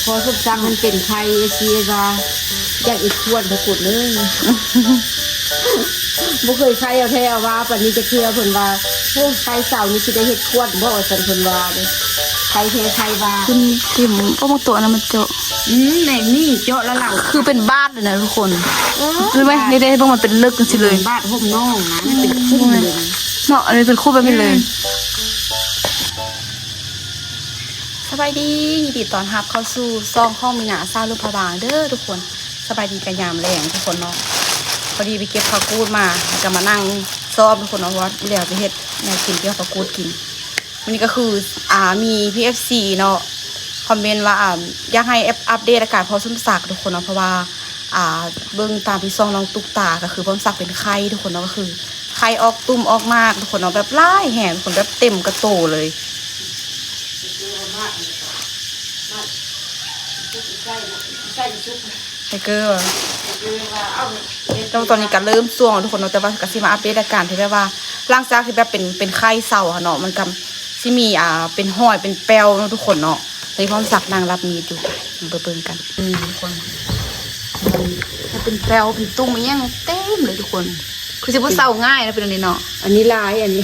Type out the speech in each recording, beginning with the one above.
ພໍສົມສັກມັນເປັນໄຂ້ ເອັຟຊີ ວ່າຢາກເຮັດຂວັນ ທຸກຄົນເອີຍ ບໍ່ເຄີຍໄຂ້ເອົາແທ້ເອົາວ່າປານນີ້ຈັກເທື່ອ. ເພິ່ນວ່າ ໂອ້ ໄຂ້ເຊົານີ້ຊິໄດ້ເຮັດຂວັນບໍ່ ວ່າຊັ້ນ ເພິ່ນວ່າເດ້. ໄຂ້ແທ້ໄຂ້ວ່າ ເພິ່ນຖິ້ມ ໂອ້ ບາງຕົວນັ້ນມັນເຈາະ ອືມ ແມ່ນນີ້ເຈາະລະລາວ ຄືເປັນບາດເລີຍນະທຸກຄົນ. ເອີ ຮູ້ໄໝ ນີ້ເດ້ ເບິ່ງ ມັນເປັນເລິກຈັ່ງຊີ້ເລີຍ ບາດຫົ່ມນ້ອງນະ ມັນເປັນຂຸ້ມເລີຍເນາະ ອັນນີ້ເປັນຂຸ້ມແບບນີ້ເລີຍ. ສະບາຍດີ ຍິນດີຕ້ອນຮັບເຂົ້າສູ່ຊ່ອງຂອງມີນາ ສາວຫຼວງພະບາງເດີທຸກຄົນ. ສະບາຍດີກັນຍາມແລງທຸກຄົນເນາະ. ພໍດີໄປເກັບຜັກກູດມາ ແລ້ວກໍມານັ່ງຊ້ອມທຸກຄົນເນາະ ເພາະວ່າແລ້ວໄປເຮັດແນວກິນ ເກັບຜັກກູດກິນ. ມື້ນີ້ກໍຄື ອ່າ ມີພີ່ເອັຟຊີເນາະ ຄອມເມັນວ່າ ອ່າ ຢາກໃຫ້ອັບ ອັບເດດອາການພໍ່ສົມສັກທຸກຄົນເນາະ ເພາະວ່າ ອ່າ ເບິ່ງຕາມທີ່ຊ່ອງນ້ອງຕຸກຕາ ກໍຄືພໍ່ສົມສັກເປັນໄຂ້ທຸກຄົນເນາະ ກໍຄືໄຂ້ອອກຕຸ່ມອອກໝາກທຸກຄົນເນາະ ແບບຫຼາຍແຮງທຸກຄົນ ແບບເຕັມກະໂຕເລີຍ. ໄທເກີ ແຕ່ວ່າຕອນນີ້ກໍເລີ່ມຊ່ວງແລ້ວທຸກຄົນເນາະ ແຕ່ວ່າກໍຊິມາອັບເດດອາການທີ່ແບບວ່າ ຫຼັງຈາກທີ່ແບບເປັນ ເປັນໄຂ້ເຊົາຫັ້ນເນາະ ມັນກໍຊິມີ ອ່າ ເປັນຮອຍເປັນແປ້ວເນາະທຸກຄົນເນາະ. ຕອນນີ້ພໍ່ສົມສັກນັ່ງລັບມີດຢູ່ ໄປເບິ່ງກັນ. ອືມ ທຸກຄົນ ມັນເປັນແປ້ວເປັນຕຸ່ມອີ່ຫຍັງເຕັມເລີຍທຸກຄົນ ຄືຊິບໍ່ເຊົາງ່າຍນະ ເປັນອັນນີ້ເນາະ. ອັນນີ້ລາຍ ອັນນີ້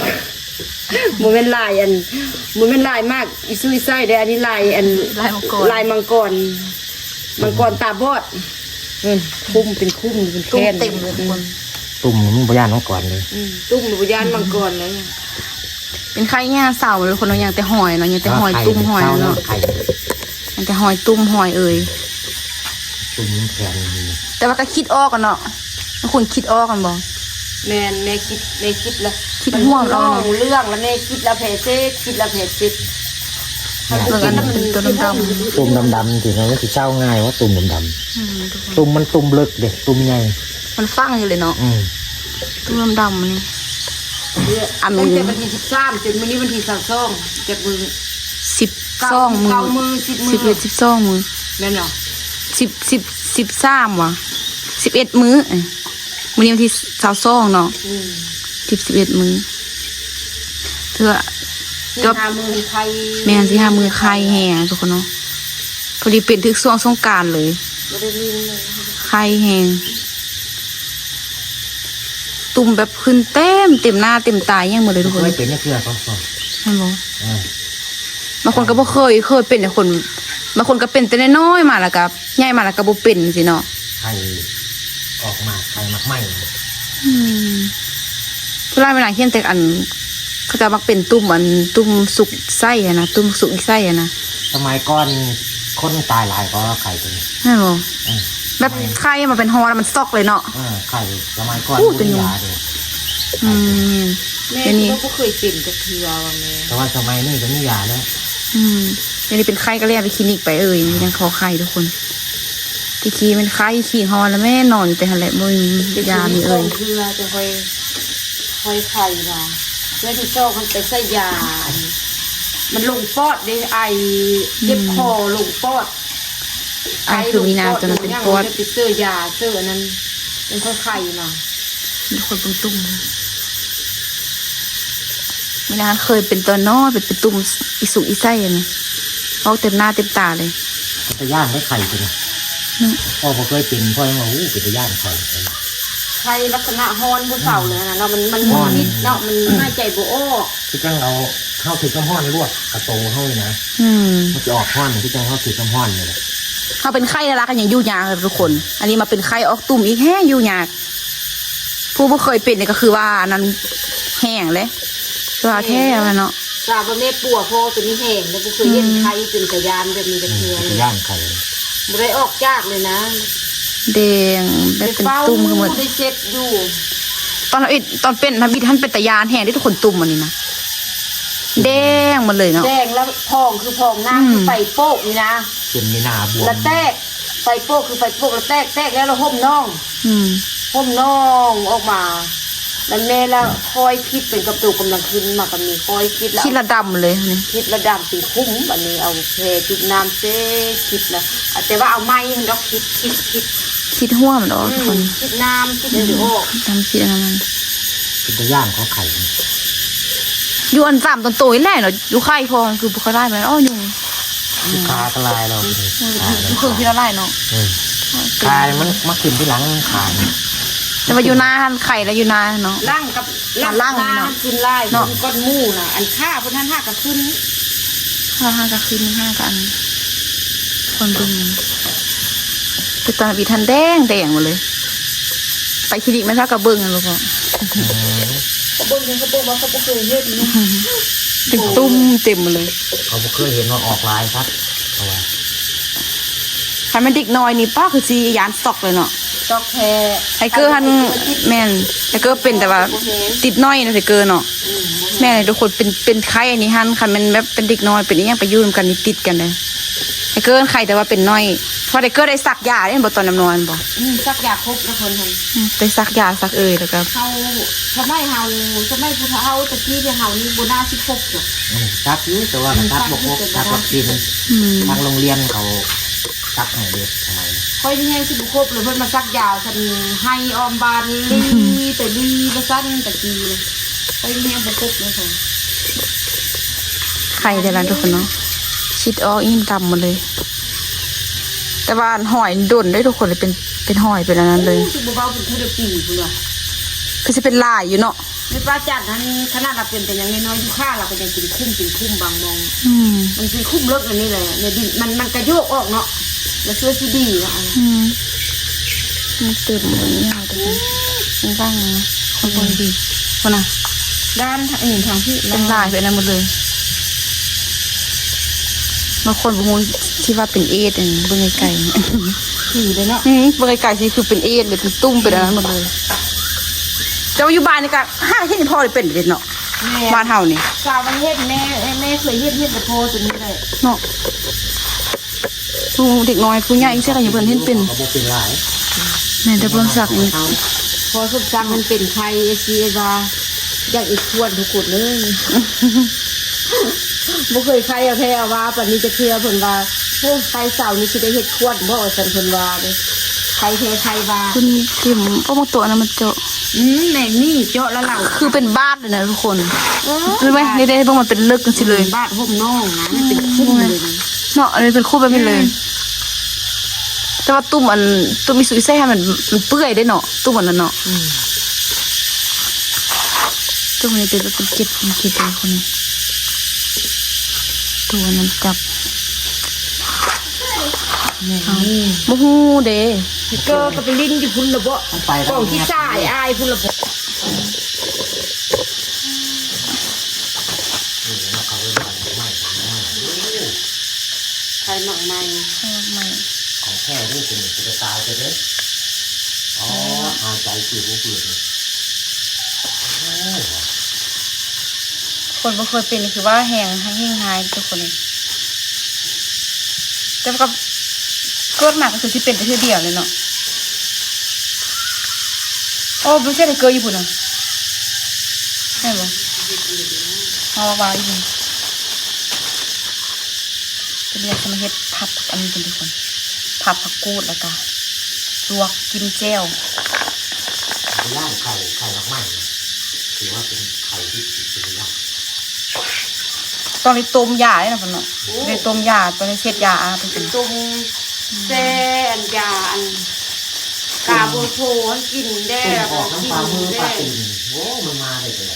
ບໍ່ແມ່ນລາຍ ອັນ ບໍ່ແມ່ນລາຍໝາກອີສຸອີໄຊເດ້ ອັນນີ້ລາຍ ອັນ ລາຍມັງກອນ ລາຍມັງກອນ ມັງກອນຕາບອດ. ອືມ ຂຸ້ມ ເປັນຂຸ້ມ ເປັນແຄນ ຕຸ່ມເຕັມເລີຍທຸກຄົນ. ອືມ ຕຸ່ມມັນບໍ່ຢ້ານມັງກອນເລີຍ. ອືມ ຕຸ່ມບໍ່ຢ້ານມັງກອນເລີຍ. ເປັນໄຂ້ຍາເຊົາເລີຍທຸກຄົນເນາະ ຍັງແຕ່ຮອຍເນາະ ຍັງແຕ່ຮອຍຕຸ່ມຮອຍເນາະ ຍັງແຕ່ຮອຍຕຸ່ມຮອຍເອີຍ. ຕຸ່ມແຂນ ແຕ່ວ່າກໍຄິດອອກເນາະ ບາງຄົນຄິດອອກແມ່ນບໍ່? ແມ່ນ ແມ່ຄິດ ແມ່ຄິດລະ ຄິດຮ່ວມເອົາເນາະ ເລື່ອງລະແມ່ຄິດລະແຜເສກ ຄິດລະແຜເສກ. ເບິ່ງອັນເປັນຕຸ່ມດຳໆ ຕຸ່ມດຳໆ ທີ່ມັນຊິເຊົາງ່າຍວ່າຕຸ່ມດຳໆ. ອືມ ຕຸ່ມມັນຕຸ່ມເລິກເດ້ ຕຸ່ມໃຫຍ່ ມັນຝັງຢູ່ເລີຍເນາະ. ອືມ ຕຸ່ມດຳໆ ນີ້ ອັນ ຕັ້ງແຕ່ວັນທີສິບສາມ ຈົນມື້ນີ້ວັນທີຊາວສອງ ຈັກມື້? ສິບສອງມື້ ສິບເອັດ ສິບສອງມື້ ແມ່ນບໍ່? ສິບ ສິບ ສິບສາມຫວາ ສິບເອັດມື້. ມື້ນີ້ວັນທີຊາວສອງເນາະ. ອືມ ສິບ ສິບເອັດມື້ ເທື່ອ ສີ່ຫ້າມື້ໄຂ້ ແມ່ນ ສີ່ຫ້າມື້ໄຂ້ແຮງທຸກຄົນເນາະ. ພໍດີເປັນຖືກຊ່ວງສົງການເລີຍ ບໍ່ໄດ້ມີເລີຍ ໄຂ້ແຮງ ຕຸ່ມແບບຂຶ້ນເຕັມ ເຕັມໜ້າເຕັມຕາອີ່ຫຍັງໝົດເລີຍທຸກຄົນ. ເຄີຍເປັນຈັກເທື່ອ ແມ່ນບໍ່? ເອີ ບາງຄົນກໍບໍ່ເຄີຍ ເຄີຍເປັນ ແຕ່ຄົນ ບາງຄົນກໍເປັນແຕ່ນ້ອຍໆມາ ແລ້ວກໍໃຫຍ່ມາ ແລ້ວກໍບໍ່ເປັນຈັ່ງຊີ້ເນາະ. ໄຂ້ອອກໝາກ ໄຂ້ໝາກໄມ້. ອືມ ສ່ວນຫຼາຍເວລາເຫັນແຕ່ອັນ ເຂົາເຈົ້າມັກເປັນຕຸ່ມ ອັນ ຕຸ່ມສຸກໄສ້ຫັ້ນນະ ຕຸ່ມສຸກອີກໄສ້ຫັ້ນນະ. ສະໄໝກ່ອນຄົນຕາຍຫຼາຍກວ່າໄຂ້ຕົວນີ້ ແມ່ນບໍ່? ເອີ ແບບໄຂ້ມາເປັນຮອດແລ້ວມັນຊັອກເລີຍເນາະ. ເອີ ໄຂ້ສະໄໝກ່ອນ ໂອ້ ບໍ່ມີຢາເດ້. ອືມ ແມ່ກໍບໍ່ເຄີຍເປັນຈັກເທື່ອວ່າແມ່ ແຕ່ວ່າສະໄໝນີ້ກໍມີຢາແລ້ວ. ອືມ ດຽວນີ້ເປັນໄຂ້ກໍແລ່ນໄປຄລີນິກໄປເອີຍ ຍັງຂໍໄຂ້ທຸກຄົນ. ແຕ່ກີ້ແມ່ນໄຂ້ຂີ້ຮ້ອນ ແລ້ວແມ່ນນອນຢູ່ແຕ່ຫັ້ນແຫຼະ ບໍ່ມີຢາມີເອີຍ. ເທື່ອຈັ່ງຄ່ອຍ ຄ່ອຍໄຂ້ວ່າ ເທື່ອທີສອງມັນໄປໃສ່ຢາ ມັນລົງປອດເດ້ ໄອ ເຈັບຄໍລົງປອດ. ໄອຄືມີນາຕົວນັ້ນເປັນປອດ ໄປເຊີຢາເຊີອັນນັ້ນ ເປັນຄ່ອຍໄຂ້ມາ. ມີຄົນເປັນຕຸ່ມ ມີນາເຄີຍເປັນຕອນນ້ອຍ ເປັນ ເປັນຕຸ່ມອີສຸກອີໄສ້ຫັ້ນນະ ອອກເຕັມໜ້າເຕັມຕາເລີຍ. ເປັນຕາຢ້ານໄດ້ໄຂ້ຕົວນີ້ ເນາະ ພໍ່ບໍ່ເຄີຍເປັນ ພໍ່ຍັງວ່າ ໂອ້ ເປັນຕາຢ້ານໄຂ້. ໄຂ້ລັກສະນະຮ້ອນບໍ່ເຊົາເລີຍຫັ້ນນະ ມັນ ມັນໝຸດໝິດເນາະ ມັນຫາຍໃຈບໍ່ອອກ ຄືຈັ່ງເຮົາ ເຮົາຖືກນ້ຳຮ້ອນລວກກະໂຕເຮົານີ້ນະ. ອືມ ມັນຊິອອກຮ້ອນ ຄືຈັ່ງເຮົາຖືກນ້ຳຮ້ອນນີ້ແຫຼະ. ເຮົາເປັນໄຂ້ລະລະກໍຍັງຢູ່ຍາກເລີຍທຸກຄົນ ອັນນີ້ມາເປັນໄຂ້ອອກຕຸ່ມອີກ ແຮງຢູ່ຍາກ. ຜູ້ບໍ່ເຄີຍເປັນນີ້ກໍຄືວ່າອັນນັ້ນແຮງເດ້ ຄືວ່າແທ້ແລ້ວເນາະ. ສາວວ່າແມ່ປົວພໍ່ຕົວນີ້ແຮງເດ້ ບໍ່ເຄີຍເຫັນ ອືມ ໄຂ້ເປັນຕາຢ້ານແບບນີ້ຈັກເທື່ອເລີຍ ຢ້ານໄຂ້ ບໍ່ໄດ້ອອກຈາກເລີຍນະ. ແດງແບບເປັນຕຸ່ມຄືໝົດ ໄດ້ເຊັດຢູ່ ຕອນທຳອິດ ຕອນເປັນທຳອິດຫັ້ນເປັນຕາຢ້ານແຮງເດ້ທຸກຄົນ ຕຸ່ມອັນນີ້ນະ ແດງໝົດເລີຍເນາະ. ແດງແລ້ວພອງຄືພອງນ້ຳ ອືມ ຄືໄຟໂປກນີ້ນະ ເປັນມີນາບວມ ລະແຕກ ໄຟໂປກຄືໄຟໂປກ ລະແຕກ ແຕກແລ້ວລະຫົ່ມໜອງ ອືມ ຫົ່ມໜອງອອກມາ. ແລ້ວແມ່ລະຄ່ອຍຄິດເປັນກັບໂຕກຳລັງຂຶ້ນມາກໍມີ ຄ່ອຍຄິດລະ ຄິດລະດຳເລີຍນີ້ ຄິດລະດຳເປັນຂຸມ. ບາດນີ້ເອົາແພຈຸ່ມນ້ຳເຊ ຄິດລະ ແຕ່ວ່າເອົາໄມ້ຫັ້ນດອກ ຄິດ ຄິດ ຄິດ ຄິດຫົວມັນອອກ ອືມ ທຸກຄົນ ຄິດນ້ຳ ຄິດອັນນີ້ອອກ ອືມ ດຳ ຄິດອັນນັ້ນ ເປັນຕາຢ້ານຂອງໄຂ້. ຢູ່ອັນສາມຕົນໂຕນີ້ແຫຼະເນາະ ຢູ່ໄຂ້ພໍ່ຄືບໍ່ຄ່ອຍໄດ້ປານໃດ ອໍ ຍຸງ ຂາກໍຫຼາຍແລ້ວ ຂາ ຄືທີ່ລະຫຼາຍເນາະ ເອີ ຂາມັນມາຂຶ້ນທີຫຼັງ ຂາ ແຕ່ວ່າຢູ່ນາຫັ້ນໄຂ່ລະຢູ່ນາເນາະ ຫຼັງກັບຫຼັງ ຫຼັງ ໜ້າ ເນາະ ຂຶ້ນຫຼາຍ ເນາະ ຂຶ້ນກ້ອນໝູ່ນະ ອັນຂາເພິ່ນຫັ້ນຫາກະຂຶ້ນ ຂາຫາກະຂຶ້ນ ຫາກະອັນ ຄົນເບິ່ງ ແຕ່ຕອນນີ້ທັນແດງແດງໝົດເລີຍ ໄປຄລີນິກມາຊະກະເບິ່ງຫັ້ນບໍ່ພໍ ອືມ ເຂົາເບິ່ງ ເຂົາບອກວ່າເຂົາບໍ່ເຄີຍເຫັນ ເປັນຕຸ່ມເຕັມໝົດເລີຍ ເຂົາບໍ່ເຄີຍເຫັນວ່າອອກຫຼາຍຄັກ ເຂົາວ່າ ຄັນແມ່ນເດັກນ້ອຍນີ້ ປ້າ ຄືຊິຢ້ານຊັອກເລີຍເນາະ ຊັອກແທ້ ໄທເກີຫັ້ນ ແມ່ນ ໄທເກີເປັນແຕ່ວ່າຕິດໜ້ອຍນະ ໄທເກີເນາະ ອືມ ແມ່ນທຸກຄົນ ເປັນ ເປັນໄຂ້ອັນນີ້ຫັ້ນ ຄັນແມ່ນແບບເປັນເດັກນ້ອຍ ເປັນອີ່ຫຍັງໄປຢູ່ນຳກັນນີ້ຕິດກັນເດ້ ໄທເກີໄຂ້ແຕ່ວ່າເປັນໜ້ອຍ ເພາະໄທເກີໄດ້ສັກຢາເດ້ ບໍ່ຕອນນ້ອຍໆ ແມ່ນບໍ່ ອືມ ສັກຢາຄົບນະເພິ່ນຫັ້ນ ອືມ ໄດ້ສັກຢາສັກເອີຍ ແລ້ວກໍ ເຮົາ ສະໄໝເຮົາ ສະໄໝຜູ້ເຖົ້າແຕ່ກີ້ເຮົານີ້ບໍ່ໜ້າຊິຄົບດອກ ອືມ ສັກຢູ່ ແຕ່ວ່າ ອືມ ສັກບໍ່ຄົບ ສັກວັກຊີນ ອືມ ທາງໂຮງຮຽນເຂົາສັກໃຫ້ເດ້ ສະໄໝ ຂ້ອຍນີ້ແຮງຊິບໍ່ຄົບເລີຍ ເພິ່ນມາສັກຢາຊັ້ນ ໄຫ້ອ້ອມບ້ານລີ້ໄປລີ້ວ່າຊັ້ນ ແຕ່ກີ້ນະ ຂ້ອຍນີ້ແຮງບໍ່ຄົບເລີຍ ໄຂ່ແຕ່ລະທຸກຄົນເນາະ ຊິດອອກອີ່ຫຍັງດຳໝົດເລີຍ ແຕ່ວ່າຮອຍດົນເດ້ທຸກຄົນ ເປັນ ເປັນຮອຍເປັນອັນນັ້ນເລີຍ ຄືຊິບໍ່ເບົາເປັນເທື່ອລະປີພຸ້ນວ່າ ຄືຊິເປັນຫຼາຍຢູ່ເນາະ ແມ່ປ້າຈັນຫັ້ນ ຂະໜາດວ່າເປັນແຕ່ຫຍັງນ້ອຍໆ ຢູ່ຂ້າລາວກໍຍັງເປັນຂຸມເປັນຂຸມບາງໝ່ອງ ອືມ ມັນເປັນຂຸມເລິກອັນນີ້ແຫຼະ ໃນດິນ ມັນ ມັນກະໂຍກອອກເນາະ ແລ້ວເຊື່ອຊິດີເນາະ ອືມ ມັນເຕັມເລີຍ ມັນຫຍັງ ມັນຫວ່າງ ມັນບໍ່ດີ ພຸ້ນນະ ດ້ານທາງ ເອີ ທາງພີ້ ເປັນຫຼາຍເປັນອັນໝົດເລີຍ ບາງຄົນບໍ່ຮູ້ຊິວ່າເປັນເອດ ເບິ່ງໄກໆ ຄືເດ້ເນາະ ອືມ ເບິ່ງໄກໆຊິຄືເປັນເອດເລີຍ ເປັນຕຸ່ມເປັນອັນນັ້ນໝົດເລີຍ ແຕ່ວ່າຢູ່ບ້ານນີ້ກະຫາເຫັນພໍ່ເປັນເດເນາະ ແມ່ນ ບ້ານເຮົານີ້ ສາວມັນເຫັນແມ່ ແມ່ເຄີຍເຫັນ ເຫັນແຕ່ພໍ່ຕົວນີ້ແຫຼະເນາະ ຜູ້ເດັກນ້ອຍຜູ້ໃຫຍ່ຈັ່ງຊີ້ກະຍັງເພິ່ນເຫັນເປັນ ກໍບໍ່ເປັນຫຼາຍ ແມ່ນແຕ່ເພິ່ນສັກນີ້ ພໍສົມສັກມັນເປັນໄຂ້ ເອັດຊີເອັດວ່າ ຢ່າງອີກຂວດທຸກຄົນເອີຍ ບໍ່ເຄີຍໄຂ້ເອົາແທ້ເອົາວ່າປານນີ້ຈັກເທື່ອ ເພິ່ນວ່າ ໂອ້ ໄຂ້ເຊົານີ້ຊິໄດ້ເຮັດຂວດບໍ່ ວ່າຊັ້ນເພິ່ນວ່າເດ້ ໄຂ້ແທ້ໄຂ້ວ່າ ເພິ່ນເຕັມ ໂອ້ ບາງຕົວນັ້ນມັນເຈາະ ອືມ ແມ່ນມີເຈາະລະລາວ ຄືເປັນບາດເລີຍນະທຸກຄົນ ເອີ ເຫັນໄໝ ບາດ ນີ້ເດ້ ເບິ່ງມັນເປັນເລິກຈັ່ງຊີ້ເລີຍ ບາດຫົ່ມໜອງນະ ມັນເປັນຂຸມເລີຍນະ ເນາະ ອັນນີ້ເປັນຂຸມແບບນີ້ເລີຍ ອືມ ແຕ່ວ່າຕຸ່ມອັນ ຕຸ່ມອີສຸອີແຊະມັນ ມັນເປື່ອຍເດ້ເນາະ ຕຸ່ມອັນນັ້ນເນາະ ອືມ ຕຸ່ມນີ້ເປັນແບບເປັນເກັດ ເປັນເກັດເລີຍຄົນນີ້ ໂຕອັນນັ້ນຈັບ ແມ່ນ ບໍ່ຮູ້ເດ້ ເກີກໍໄປຫຼິ້ນຢູ່ພຸ້ນລະເບາະ ໄປ ຂອງຂີ້ສາຍອາຍພຸ້ນລະເບາະ ນີ້ເນາະ ເຂົາເອີ້ນວ່າໝາກໄມ້ ໝາກໄມ້ ໄຂ່ໝາກໄມ້ ໄຂ່ໝາກໄມ້ ຂອງແທ້ເດ້ ຕົວນີ້ ຕົວຕາຍໄປເດ້ ອໍ ຫາຍໃຈເກືອບບໍ່ເປີດເລີຍ ໂອ້ ຄົນບໍ່ເຄີຍເປັນຄືວ່າແຮງ ແຮງຮ້າຍທຸກຄົນ ແຕ່ວ່າກໍເກີດມາກໍຄືຊິເປັນແຕ່ເທື່ອດຽວເລີຍເນາະ ໂອ້ ບໍ່ເຊື່ອໄດ້ເກີດຢູ່ພຸ້ນນະ ແມ່ນບໍ່ ເຮົາວ່າຢູ່ ຕອນນີ້ເຮົາຈະມາເຮັດຜັດອັນນີ້ກັນທຸກຄົນ ຜັດຜັກກູດ ແລ້ວກະລວກກິນແຈ່ວ ເວລາໄຂ່ ໄຂ່ດອກໄມ້ນະ ຖືວ່າເປັນໄຂ່ທີ່ເປັນຍາກ ຕ້ອງໄດ້ຕົ້ມຢາເດ້ນະເພິ່ນເນາະ ໂອ້ ໄດ້ຕົ້ມຢາ ຕ້ອງໄດ້ເຊັດຢາອາເພິ່ນ ໄດ້ຕົ້ມ ແຊ່ອັນຢາອັນ ກາໂບໂທຫັ້ນກິນແດ່ ຕົ້ມອອກນ້ຳປາມືປາຕີນ ໂອ້ ມັນມາໄດ້ຈັ່ງໃດ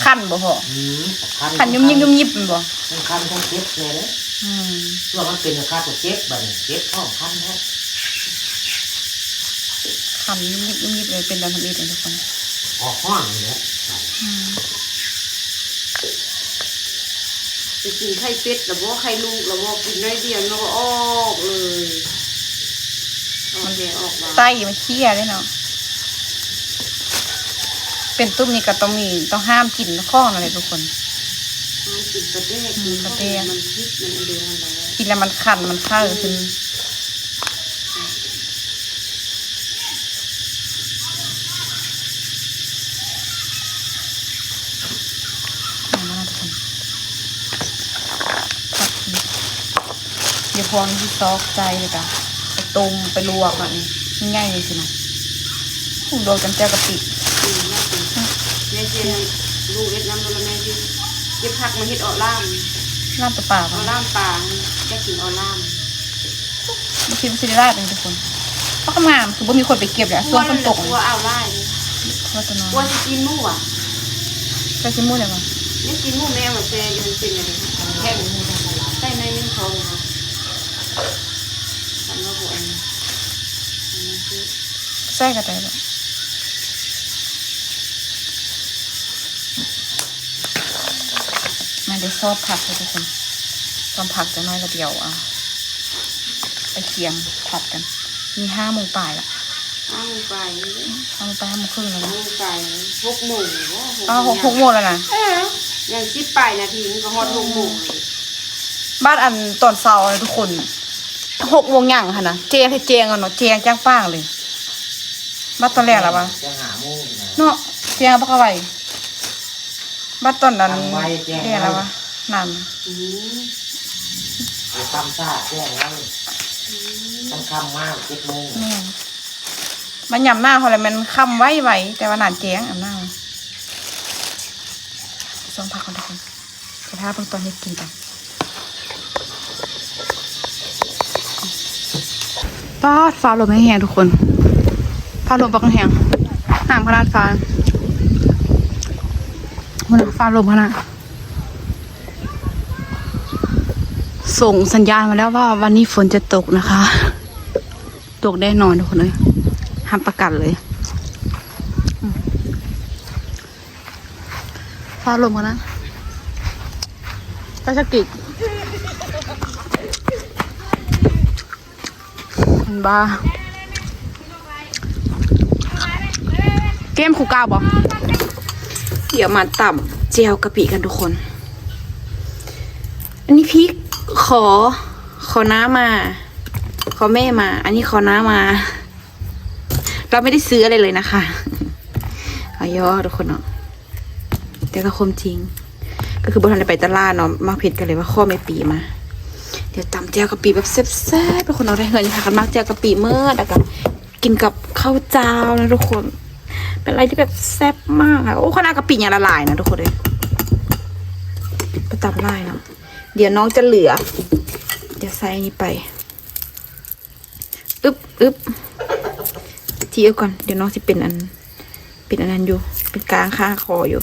ຄັນບໍ່ພໍ່ ອືມ ຄັນ ຄັນຍຸບຍິບຍຸບຍິບແມ່ນບໍ່ ທັງຄັນທັງເຈັບແດ່ເດ້ ອືມ ຕົວມັນເປັນຄັກກໍເຈັບ ບາດນີ້ເຈັບທ້ອງຄັນແທ້ ຄັນຍຸບຍິບຍຸບຍິບເລີຍ ເປັນດອນທຳອິດເລີຍທຸກຄົນ ອອກຮ້ອນນີ້ແຫຼະ ອືມ ໄປກິນໄຂ່ເປັດລະບໍ່ ໄຂ່ລູກລະບໍ່ ກິນໜ້ອຍດຽວມັນກໍອອກເລີຍ ອອກແດ່ອອກວ່າ ໄຕມັນເຄຍເດ້ເນາະ ເປັນຕຸ່ມນີ້ກໍຕ້ອງມີ ຕ້ອງຫ້າມກິນຂອງນັ້ນແຫຼະທຸກຄົນ ຫ້າມກິນປາແດກ ອືມ ກິນຂອງປາແດກ ມັນຜິດ ມັນອັນເດີຫັ້ນແຫຼະ ກິນແລ້ວມັນຄັນ ມັນໄຂ້ຂຶ້ນ ອືມ ມາແລ້ວທຸກຄົນ ດຽວພວກນີ້ຊິຊອກໃສ່ ແລ້ວກະໄປຕົ້ມໄປລວກແບບນີ້ ໃຫຍ່ໆ ຊີ້ນະ ໂອ້ ລວກຈຳແຈ່ວກະປິ ອືມ ແມ່ຊິລູກເຮັດນຳ ແລ້ວແມ່ຊິເກັບຜັກມາເຮັດເອາະລາບ ລາບຕົວປາ ເອົາລາບປາ ຢາກກິນເອົາລາບ ບໍ່ຄິດວ່າຊິໄດ້ຫຼາຍປານນີ້ທຸກຄົນ. ເພາະງາມໆ ຄືບໍ່ມີຄົນໄປເກັບແຫຼະ ຊ່ວງຝົນຕົກ ກົວເອົາຫຼາຍ ຄົວຕົວນ້ອຍ ກົວຊິກິນໝູ່ຫວາ ໃສ່ຊີ້ນໝູແດ່ຫວາ ນີ້ຊີ້ນໝູແມ່ວ່າແຊ່ຢູ່ ມັນເປັນຫຍັງ ແຫ້ງ ໃສ່ໜ້ອຍໜຶ່ງພໍ ຄັນວ່າບໍ່ອັນນີ້ ໃສ່ກໍໄດ້ດອກ. ມາ ດຽວຊອບຜັກເດີທຸກຄົນ ຊອບຜັກຈັກໜ້ອຍ ແລ້ວດຽວ ອ່າ ໄປຄຽງຜັດກັນ. ນີ້ຫ້າໂມງປາຍລະ ຫ້າໂມງປາຍນີ້ເດ້ ຫ້າໂມງປາຍ ຫ້າໂມງເຄິ່ງແລ້ວ ຫ້າໂມງປາຍ ຫົກໂມງແລ້ວ ຫົກ ອ້າວ ຫົກ ຫົກໂມງແລ້ວນະ ເອີ ຍັງສິບປາຍນາທີ ມັນກໍຮອດຫົກໂມງແລ້ວເດ້. ບາດອັນຕອນເຊົ້ານະທຸກຄົນ ຫົກໂມງຫຍັງຫັ້ນນະ ແຈ້ງແທ້ແຈ້ງເນາະ ແຈ້ງຈ້າງປ່າງເລີຍ. ບາດຕອນແລງລະຫວາ ແຈ້ງຫ້າໂມງພຸ້ນນະ ເນາະ ແຈ້ງບັກກະໄວ. ບາດຕອນນັ້ນ ຄ່ຳໄວແຈ້ງໄວ ແລງລະຫວາ ນັ້ນ ອືມ ເອົາຄ່ຳຊ້າແຈ້ງໄວ ອືມ ຄັນຄ່ຳມາເຈັດໂມງ ແມ່ນ. ມາຍາມໜາວຫັ້ນແຫຼະແມ່ນຄ່ຳໄວໆ ແຕ່ວ່າໜ້າແຈ້ງອຳນາວ. ຊອບຜັກກ່ອນທຸກຄົນ ຈະພາເບິ່ງຕອນເຮັດກິນກັນ. ປາດ ຟ້າລົມແຮງໆ ທຸກຄົນ ຟ້າລົມບັກແຮງ ນ້ຳຂະໜາດຟ້າ ພຸ້ນນະ ຟ້າລົມຂະໜາດ ສົ່ງສັນຍານມາແລ້ວວ່າວັນນີ້ຝົນຈະຕົກນະຄະ. ຕົກແນ່ນອນທຸກຄົນເອີຍ ຮັບປະກັນເລີຍ. ອືມ ຟ້າລົມກັນນະ ໄປສະກິດ ເຫັນບໍ່ ເກມຄູ່ກ້າວບໍ່? ດຽວມາຕຳແຈ່ວກະປິກັນທຸກຄົນ. ອັນນີ້ພິກ ຂໍ ຂໍນ້າມາ ຂໍແມ່ມາ ອັນນີ້ຂໍນ້າມາ. ເຮົາໄມ່ໄດ້ຊື້ອະໄລເລີຍນະຄະ ອາຍອ ທຸກຄົນເນາະ ແຕ່ກໍຄວາມຈິງ ກໍຄືບໍ່ທັນໄດ້ໄປຕະຫຼາດເນາະ ໝາກເຜັດກໍເລີຍວ່າຂໍແມ່ປີມາ. ດຽວຕຳແຈ່ວກະປິແບບແຊບໆ ທຸກຄົນເນາະ ໄທເຮືອນນີ້ພາກັນໝາກແຈ່ວກະປິເໝິດ ແລ້ວກໍກິນກັບເຂົ້າຈ້າວນະທຸກຄົນ ເປັນອະໄລທີ່ແບບແຊບມາກອະ. ໂອ້ ຂະໜາດກະປິຍັງລະລາຍນະທຸກຄົນເອີຍ ໄປຕຳຫຼາຍເນາະ. ດຽວນ້ອງຈະເຫຼືອ ດຽວໃສ່ອັນນີ້ໄປ. ອຶບ ອຶບ ຈີເອົາກ່ອນ ດຽວນ້ອງຊິເປັນອັນ ເປັນອັນນັ້ນຢູ່ ເປັນກາງຄາຄໍຢູ່.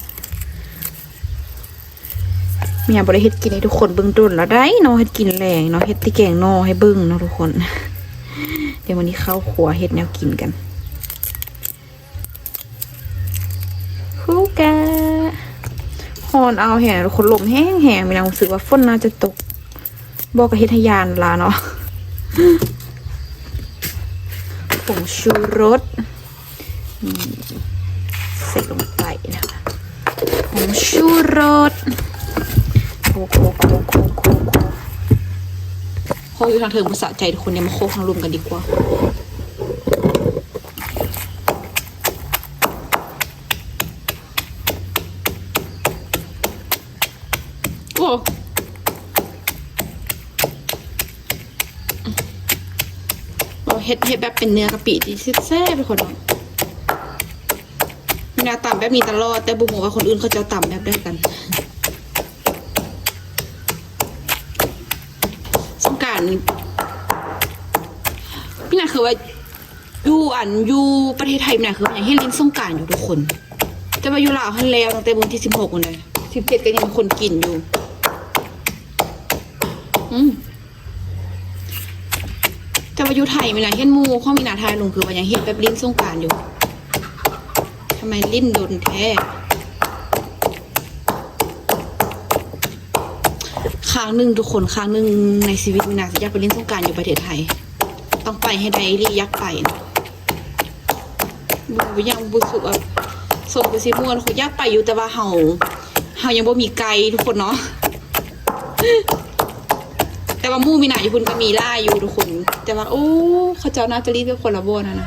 ເມຍບໍ່ໄດ້ເຮັດກິນໃຫ້ທຸກຄົນເບິ່ງດົນແລ້ວໃດ໋ເນາະ ເຮັດກິນແລງເນາະ ເຮັດແຕ່ແກງໜໍ່ໃຫ້ເບິ່ງເນາະທຸກຄົນ. ດຽວມື້ນີ້ເຂົ້າຄົວເຮັດແນວກິນກັນ. ຄູກະ ຮ້ອນເອົາແຮງທຸກຄົນ ລົມແຮງໆ ມີນາງຮູ້ສຶກວ່າຝົນໜ້າຈະຕົກ ບໍ່ກໍເຮັດໃຫ້ຢ້ານລະເນາະ. ຜົງຊູລົດ ນີ້ ໃສ່ລົງໄປນະ ຜົງຊູລົດ ໂຄ ໂຄ ໂຄ ໂຄ ໂຄ ໂຄ ໂຄ ຢູ່ທາງເທິງບໍ່ສະໃຈທຸກຄົນ ດຽວມາໂຄທາງລຸ່ມກັນດີກວ່າ. ໂອ້ ເຮັດ ເຮັດແບບເປັນເນື້ອກະປິທີ່ແຊບໆ ທຸກຄົນເນາະ. ມີນາຕຳແບບນີ້ຕະຫຼອດ ແຕ່ບໍ່ຮູ້ວ່າຄົນອື່ນເຂົາເຈົ້າຕຳແບບໃດກັນ. ສົງການນີ້ ມີນາຄືວ່າ ຢູ່ອັນ ຢູ່ປະເທດໄທນີ້ນະ ຄືຍັງເຮັດຫຼິ້ນສົງການຢູ່ທຸກຄົນ ແຕ່ວ່າຢູ່ລາວຫັ້ນແລ້ວຕັ້ງແຕ່ມື້ທີສິບຫົກພຸ້ນເດ້ ສິບເຈັດກໍຍັງມີຄົນກິນຢູ່. ອືມ ແຕ່ວ່າຢູ່ໄທມີນາເຫັນໝູ່ຂອງມີນາຖ່າຍລົງ ຄືວ່າຍັງເຮັດແບບຫຼິ້ນສົງການຢູ່. ທຳໄມຫຼິ້ນດົນແທ້? ຄັ້ງໜຶ່ງທຸກຄົນ ຄັ້ງໜຶ່ງໃນຊີວິດມີນາຊິຢາກໄປຫຼິ້ນສົງການຢູ່ປະເທດໄທ ຕ້ອງໄປໃຫ້ໄດ້ອີ່ຫຼີ ຢາກໄປນະ. ບໍ່ ບໍ່ ຍັງບໍ່ສຸກ ເອີ ສົມຄືຊິມ່ວນ ຢາກໄປຢູ່ ແຕ່ວ່າເຮົາ ເຮົາຍັງບໍ່ມີໄກທຸກຄົນເນາະ. ແຕ່ວ່າໝູ່ມີນາຢູ່ພຸ້ນກໍມີຫຼາຍຢູ່ທຸກຄົນ ແຕ່ວ່າ ໂອ້ ເຂົາເຈົ້າໜ້າຈະຫຼິ້ນກັນຄົນລະບ່ອນຫັ້ນນະ.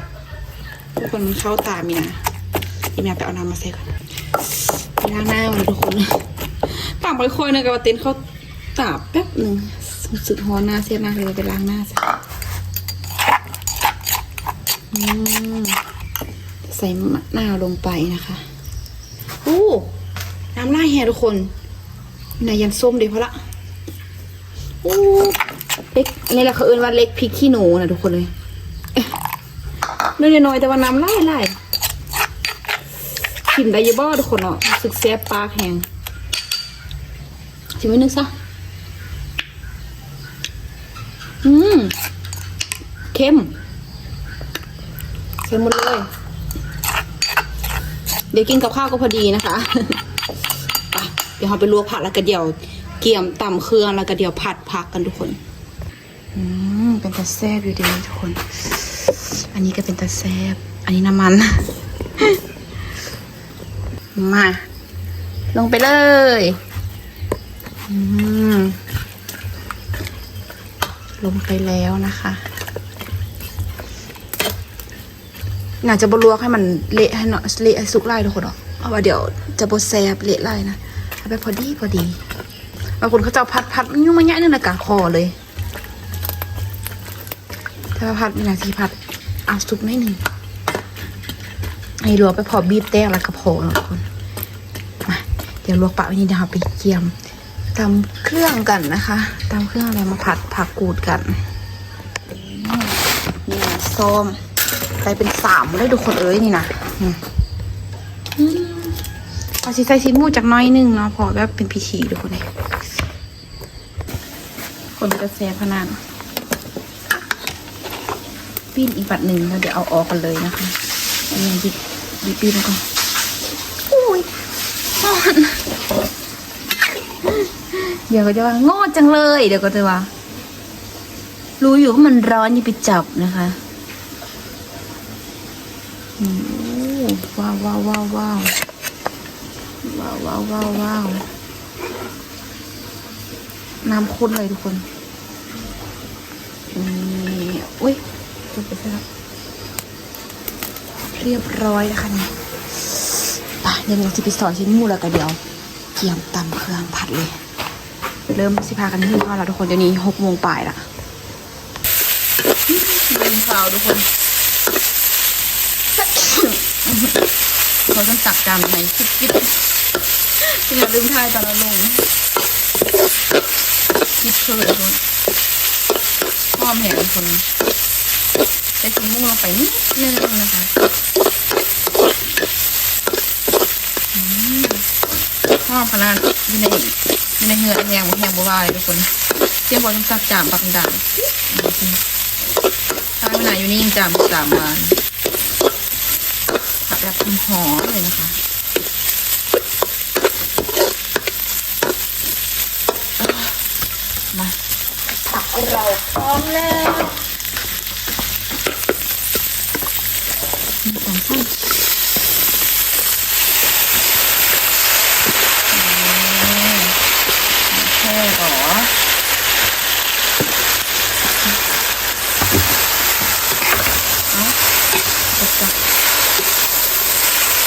ທຸກຄົນ ມັນເຂົ້າຕາມີນາ ອີ່ແມ່ໄປເອົານ້ຳມາໃສ່ກ່ອນ ໄປລ້າງໜ້າກ່ອນທຸກຄົນ. ຕາມໄປຄ່ອຍໜຶ່ງ ກໍວ່າເຕັ້ນເຂົ້າຕາແປັບໜຶ່ງ ຮູ້ສຶກຮ້ອນໜ້າ ແສບໜ້າ ກໍເລີຍໄປລ້າງໜ້າຊະ. ອືມ ໃສ່ໝາກນາວລົງໄປນະຄະ. ໂອ້ ນ້ຳຫຼາຍແຮງທຸກຄົນ ນາຢຳສົ້ມເດ້ ພໍລະ. ເລັກ ນີ້ແຫຼະເຂົາເອີ້ນວ່າເລັກພິກຂີ້ໜູນະທຸກຄົນເອີຍ. ໜ້ອຍໆ ແຕ່ວ່ານ້ຳຫຼາຍໆ. ກິນໄດ້ຢູ່ບໍ່ທຸກຄົນເນາະ? ຮູ້ສຶກແຊບປາກແຮງ. ຊິມໜຶ່ງຊະ. ອືມ ເຄັມ ເຄັມໝົດເລີຍ. ດຽວກິນກັບຂ້າວກໍພໍດີນະຄະ. ໄປ ດຽວເຮົາໄປລວກຜັກ ແລ້ວກໍດຽວກຽມຕຳເຄື່ອງ ແລ້ວກໍດຽວຜັດຜັກກັນທຸກຄົນ. ອືມ ເປັນຕາແຊບຢູ່ເດທຸກຄົນ. ອັນນີ້ກໍເປັນຕາແຊບ. ອັນນີ້ນ້ຳມັນ. ມາ ລົງໄປເລີຍ. ອືມ ລົງໄປແລ້ວນະຄະ. ໜ້າຈະບໍ່ລວກໃຫ້ມັນເລະໃຫ້ເນາະ ເລະໃຫ້ສຸກຫຼາຍທຸກຄົນເນາະ ເພາະວ່າດຽວຈະບໍ່ແຊບ ເລະຫຼາຍນະ. ເອົາແບບພໍດີ ພໍດີ. ບາງຄົນເຂົາເຈົ້າຜັດ ຜັດ ມັນຫຍຸ້ງມາຍະໜຶ່ງ ແລ້ວກໍພໍເລີຍ. ແຕ່ວ່າຜັດນີ້ນະ ຊິຜັດເອົາສຸກໜ້ອຍໜຶ່ງ ໃຫ້ລວກໄປພໍບີບແຕກແລ້ວກໍພໍເນາະທຸກຄົນ. ມາ ດຽວລວກປະໄວ້ນີ້ ດຽວເຮົາໄປກຽມຕຳເຄື່ອງກັນນະຄະ. ຕຳເຄື່ອງແລ້ວມາຜັດຜັກກູດກັນ. ນີ້ນະ ຊ້ອມໄດ້ເປັນສາມເລີຍທຸກຄົນເອີຍນີ້ນະ. ອືມ ອືມ ເຮົາຊິໃສ່ຊີ້ນໝູຈັກໜ້ອຍໜຶ່ງເນາະ ເພາະແບບເປັນພິທີທຸກຄົນເອີຍ. ຄົນຈະແຊບຂະໜາດ. ປີ້ນອີກບັດໜຶ່ງ ແລ້ວດຽວເອົາອອກກັນເລີຍນະຄະ. ອັນນີ້ບິດ ບິດ ບິດມັນກ່ອນ. ໂອ້ຍ ຮ້ອນ. ດຽວເຂົາຈະວ່າ ໂງ່ຈັງເລີຍ ດຽວເຂົາຈະວ່າ ຮູ້ຢູ່ວ່າມັນຮ້ອນ ຢ່າໄປຈັບນະຄະ. ໂອ້ ວ້າວໆໆໆ ວ້າວໆໆໆ ນ້ຳຂຸ້ນເລີຍທຸກຄົນ. ນີ້ ອຸ້ຍ ຕົກໄປຊະແລ້ວ. ຮຽບຮ້ອຍແລ້ວຄ່ະນີ້. ໄປ ດຽວນ້ອງຊິໄປຊອຍຊີ້ນໝູ ແລ້ວກໍດຽວກຽມຕຳເຄື່ອງຜັດເລີຍ. ເລີ່ມຊິພາກັນຫິວເຂົ້າແລ້ວທຸກຄົນ. ດຽວນີ້ຫົກໂມງປາຍລະ. ລືມຂ່າວທຸກຄົນ ຂໍຕ້ອງຕັກຈານໃໝ່ ຄິດ ຄິດ ຢ່າລືມຖ່າຍຕອນເຮົາລົງ ຄິດເຂີດທຸກຄົນ. ຫອມແຮງທຸກຄົນ ໃສ່ຊີ້ນໝູລົງໄປນິດໜຶ່ງນະຄະ. ອືມ ຫອມຂະໜາດ ຢູ່ໃນ ຢູ່ໃນເຮືອນແຮງ ແຮງບໍ່ວ່າເລີຍທຸກຄົນ. ສຽງບໍ່ຕ້ອງຕັກຈານບັກດັງ. ຖ້າເວລາຢູ່ນີ້ຍັງຈາມ ຈາມຫວານ ຜັດແບບຫອມໆເລີຍນະຄະ. ມາ ຜັກເຮົາພ້ອມແລ້ວ. ໜຶ່ງ ສອງ ສາມ ໂອ້ໂຫ ເອົາ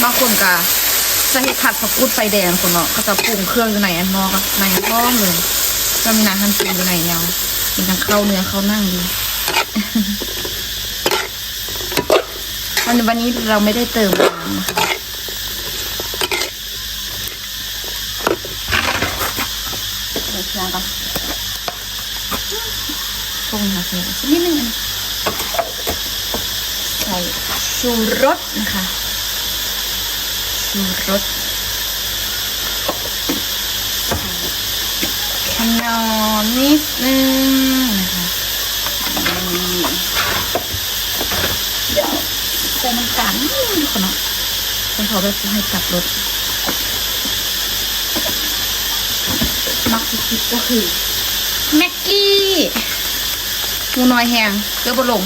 ບາງຄົນກະຈະເຮັດຜັດຜັກກູດໄຟແດງພຸ້ນເນາະ ເຂົາຈະປຸງເຄື່ອງຢູ່ໃນອັນໝໍ້ ໃນອັນທ້ອງເລີຍ. ກໍມີນາງຫັ້ນປຸງຢູ່ໃນແນວ ມີທັງເຂົ້າເນື້ອເຂົ້າໜັງຢູ່. วัน วันนี้เราไม่ได้เติมน้ำนะคะ เดี๋ยวเคี่ยวก่อน ปรุงค่ะ ใส่สักนิดนึง อันนี้ ใส่ชูรสนะคะ ชูรส ใส่ขนมนิดนึงนะคะ นี่ เดี๋ยวใส่น้ำตาลนิดนึงทุกคนเนาะ ให้เขาแบบให้กลับรส มักที่สุดก็คือแม็กกี้ หมูน้อยแฮง เกือบบ่ลง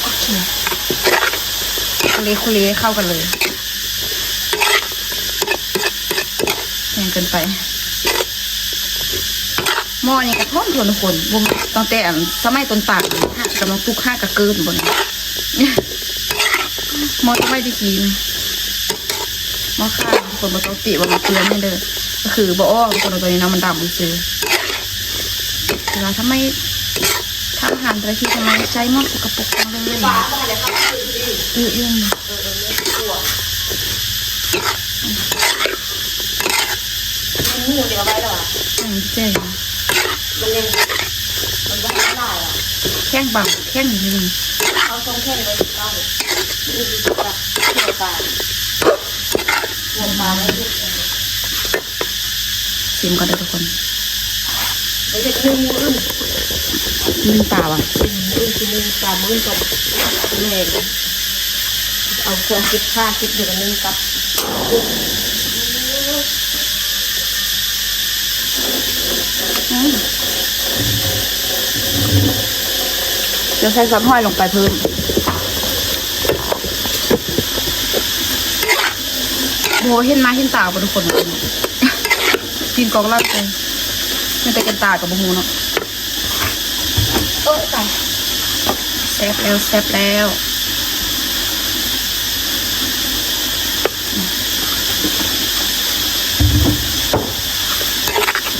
โอเค โคเลโคเลเข้ากันเลย แฮงเกินไป หม้อนี้ก็ทนทนทุกคน บ่ ตั้งแต่อันสมัยต้นตาล กำลังปลูกห้ากะเกินบ่นี่ หม้อสมัยตะกี้นี่ หม้อข้าว ทุกคนบ่ต้องติว่ามันเปื้อนให้เด้อ ก็คือบ่ออก ทุกคน ตัวนี้เนาะ มันดำซื่อ แต่ว่าทำไม ทำอาหารแต่ละทีทำไมใช้หม้อสกปรกจังเลย อือ อือ เมนู ໝູນີ້ເອົາໄວ້ແລ້ວອະ ອືມ ເກັ່ງ ມັນຍັງ ມັນບໍ່ທັນຫຼາຍອະ ແຂງບາງ ແຂງໜຶ່ງ ເອົາຊ່ອງແຂງໄວ້ເກົ່າ ມື້ອື່ນຊິຈັບຫົວປາ ຫົວປາໄວ້ ຊິມກ່ອນເດີທຸກຄົນ ໄປເຮັດໜຶ້ງມື້ອື່ນ ໜຶ້ງປາຫວາ ອືມ ມື້ອື່ນຊິໜຶ້ງປາ ມື້ອື່ນກໍແລງ ເອົາຂອງເກັບຜ້າເກັບຫຍັງໜຶ້ງກັບ ອືມ ຈະໃສ່ຊອດຫອຍລົງໄປເພີ່ມ ໂອ້ ເຫັນໜ້າເຫັນຕາບໍ່ທຸກຄົນ ກິນກອກຫຼັງໄປ ເຫັນແຕ່ກັນຕາກໍບໍ່ຮູ້ເນາະ. ໂອ້ຍ ຕາຍ ແຊບແລ້ວ ແຊບແລ້ວ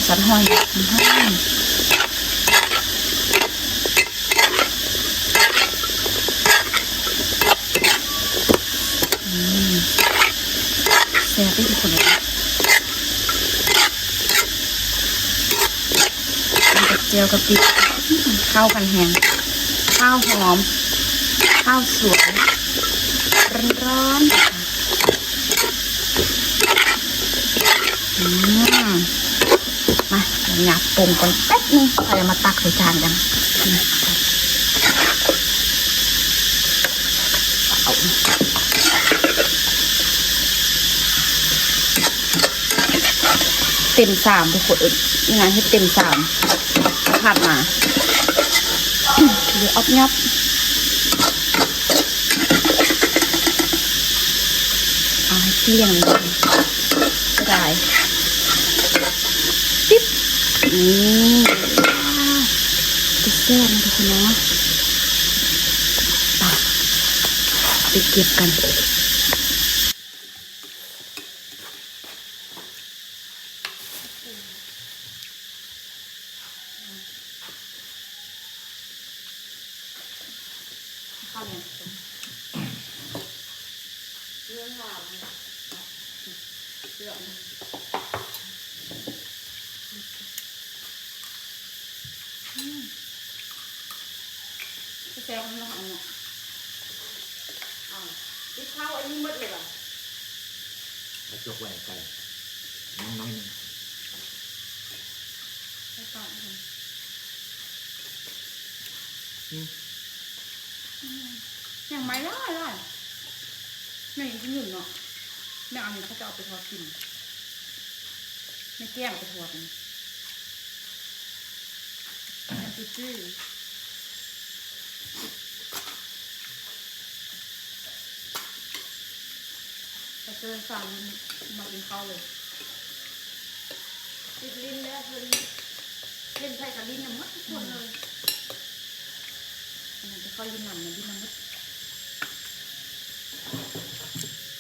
ຊອດຫອຍ ອືມ ອືມ ແຊບເດ້ທຸກຄົນເອີຍ ກິນກັບແຈ່ວກະປິ ອືມ ເຂົ້າກັນແຮງ ເຂົ້າຫອມ ເຂົ້າສວນ ຮ້ອນໆ ອືມ ມາ ຫຍັບປົງກ່ອນແປັບໜຶ່ງ ເຮົາຈະມາຕັກໃສ່ຈານກັນ ເຕັມຊາມທຸກຄົນເອີຍ ງານເຮັດເຕັມຊາມ ຜ່ານມາ ເຫຼືອອອບຍອບ ເອົາໃຫ້ກ້ຽງເລີຍ ສະບາຍ ປິບ ອືມ ຕາແຊບເນາະທຸກຄົນເນາະ ໄປ ໄປເກັບກັນ. ອືມ ແຊບເນາະ ອັນນີ້ ເອົາ ຕິດເຂົ້າອັນນີ້ໝົດເລີຍຫວາ? ກະຈົກໄວ້ໃກ້ ຍັງໜ້ອຍໜຶ່ງ ໃສ່ປາກເພິ່ນ ອືມ ອືມ ຍັງໄໝ້ຫຼາຍໆ ແມ່ຍັງຊິຫຍຸ້ນເນາະ ແມ່ເອົານີ້ເຂົາຈະເອົາໄປທອດກິນ ແມ່ແກ້ງເອົາໄປທອດນີ້ ແມ່ງຈືດໆ. ກະເຊີນສາວຫຼິ້ນມາກິນເຂົ້າເລີຍ ຕິດຫຼິ້ນແລ້ວເພິ່ນ ເຫັນໃຜກະຫຼິ້ນນຳໝົດທຸກຄົນເລີຍ ອັນນັ້ນທີ່ເຂົາຢູ່ນຳນະຫຼິ້ນນຳໝົດ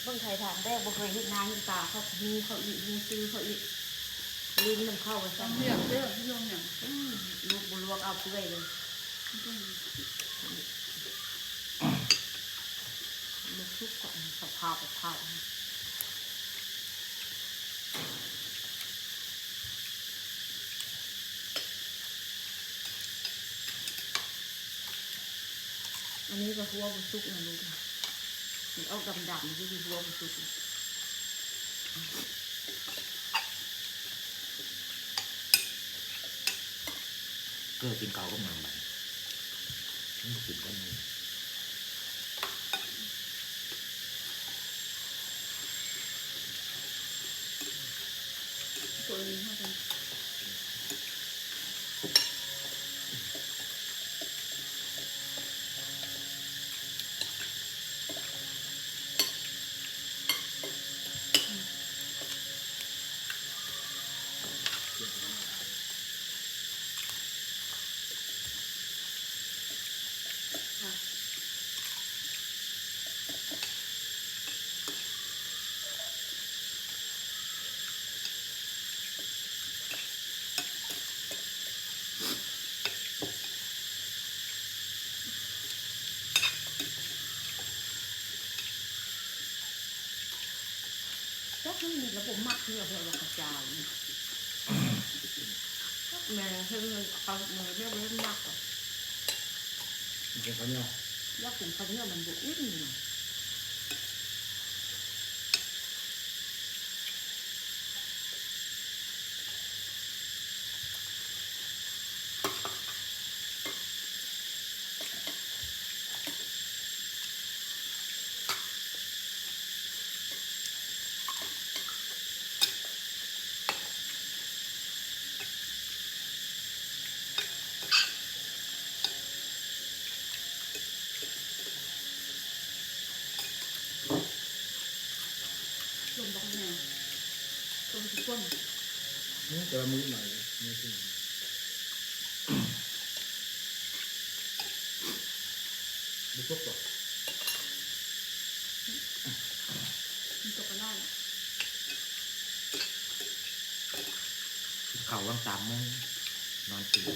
ເບິ່ງໄທທາງແບບບໍ່ເຄີຍເຫັນໜ້າເຫັນຕາ ເຂົາຮູ້ ເຂົາອີກ ຮູ້ຊື່ເຂົາອີກ ຫຼິ້ນນຳເຂົາວ່າຊັ້ນ ເລື່ອງເດີ ເລື່ອງຫຍັງ ອືມ ລູກບໍ່ລວກເອົາເປື່ອຍເລີຍ ອືມ ລູກສຸກກໍເອົາເຜົາ ເຜົາ ເຜົາ. ອັນນີ້ກະຂົ້ວບໍ່ສຸກນະລູກ ມັນອອກດຳໆ ນີ້ຄືຂົ້ວບໍ່ສຸກ ເກີກິນເຂົ້າກັບຫຍັງບາດນີ້ ມັນບໍ່ກິນກັບໜູ. ຈັກມັນມີລະບົບມັກເທື່ອ ເພາະວ່າເຂົາຈາວນີ້ ແມ່ເຮັດເງິນເອົາເງິນແມ່ບໍ່ໄດ້ມັກດອກ ມັນເປັນເຂົ້າໜຽວ ຢາກກິນເຂົ້າໜຽວມັນບໍ່ອີ່ມ. ສົ້ມບັກແຮງ ສົ້ມຂີ້ຝຸ່ນ ອືມ ແຕ່ວ່າມີໜ້ອຍ ມີທີ່ ບໍ່ຄົບບໍ່? ມັນຕົກກໍໄດ້ລະ ກິນເຂົ້າຫວ່າງສາມໂມງ ນອນຕື່ນ.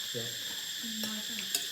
ແຊບ ນ້ອຍໄປ.